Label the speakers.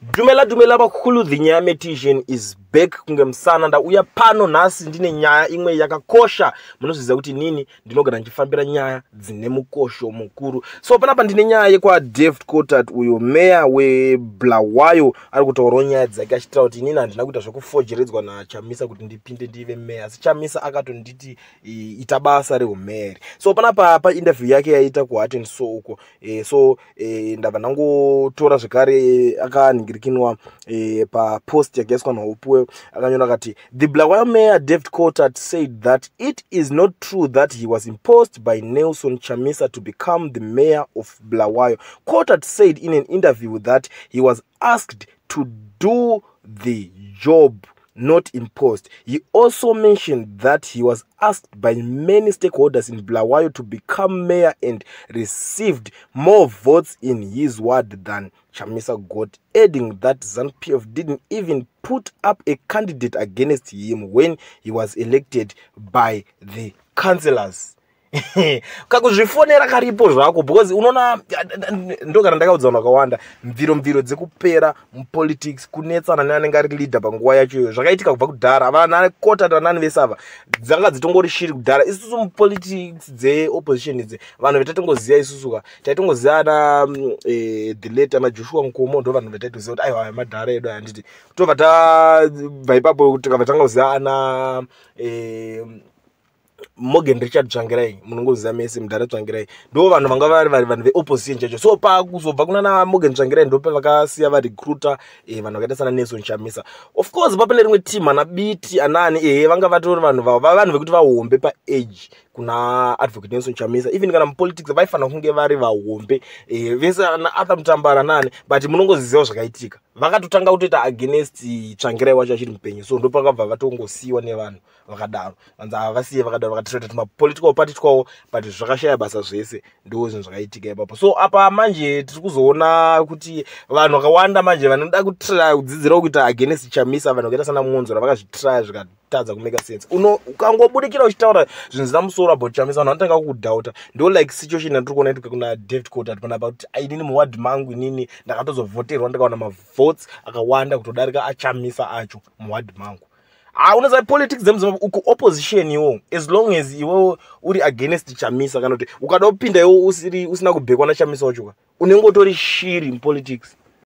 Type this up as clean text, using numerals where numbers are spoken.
Speaker 1: Dumela, dumela vakhulu, the Nyametician is back kunge musana. Ndauya pano nhasi ndine nyaya imwe yakakosha. Munozviziva kuti nini ndinogara ndichifambira nyaya dzine mukosho mukuru. So panapa ndine nyaya yekwaDavid Coltart, uyo meya weBulawayo, ari kutaurawo nyaya dzake achitaura kuti inini handina kuita zvekufojeredzwa naChamisa kuti ndipinde ndive meya, asi Chamisa akatonditi ita basa reumeri. So panapa painterview yake yaita kuHeart and Soul uko, so ndabva ndangotora zvekare akanhingirikinwa papost yakaiswa naUpuwe. Akanyora akati, "The Bulawayo mayor David Coltart said that it is not true that he was imposed by Nelson Chamisa to become the mayor of Bulawayo. Coltart said in an interview that he was asked to do the job, not imposed. He also mentioned that he was asked by many stakeholders in Bulawayo to become mayor and received more votes in his ward than Chamisa got, adding that ZANU-PF didn't even put up a candidate against him when he was elected by the councillors." Kakuzvifonera karipo zvako, because unoona, ndogara ndakaudza vanhu vakawanda, mviro mviro dzekupera mupolitics kunetsana neanenge ari leader panguva yacho iyoyo. Zvakaitika kubva kudhara. Vana Coltart, vanani vese ava, dzanga dzitongori shiri kudhara. Isusu mupolitics dzeopposition idzi, vanhu vetaitongoziva isusu ka, taitongoziva ana the late ana Joshua Nkomo. Ndo vanhu vetaitoziva kuti aiwa, madhara edu, handiti? Tobva tabva ipapo, tikabva tangoziva ana Morgan Richard Tsvangirai. Munongoziva mese mudhara Tsvangirai. Ndo vanhu vanga vari vanhu veopposition chacho. So pakuzobva kuna na Morgan Tsvangirai, ndo pavakasiya varecruita vanhu vakaita sana Nelson Chamisa. Of course papane rimwe team, ana Biti, anani, ehe, vanga vatori vanhu vanhu vekuti vahombe paage kuna Advocate Nelson Chamisa. Even kana mupolitics vaifanira kunge vari vahombe, vese ana Arthur Mutambara nani, but munongozivawo zvakaitika. Vakatotanga kutoita against Tsvangirai wacho achiri mupenyu. So ndopakabva vatongosiyiwa nevanhu vakadaro, vanzi havasiye vakadaro, vakatoita tumapolitical party twavo, but zvakashaya basa zvese. Ndo zvinhu zvakaitika ipapo. So apa manje tiri kuzoona kuti vanhu vakawanda manje vanoda kutrya kudzidzirawo kuita against Chamisa, vanhu vakaita sana Mwonzora, vakazvitrya zvikatadza kumake sense. Ukangobudikira uchitaura zvinhu zina musoro about Chamisa, vanhu vanotanga kukudhauta. Ndo like situation yatiri kuona itika kuna David Coltart panapa, kuti inini muwadhi mangu, inini ndakatozovhoterwa, ndikawana mavotes akawanda kutodarika aChamisa acho muwadhi mangu. Ha, unoziva politics dzemuZimbabwe uku, opposition iwo, as long as iwe uri against Chamisa, kana kuti ukada kupinda iwo usiri usina kubhekwa naChamisa wachoka, unenge utori shiri mupolitics.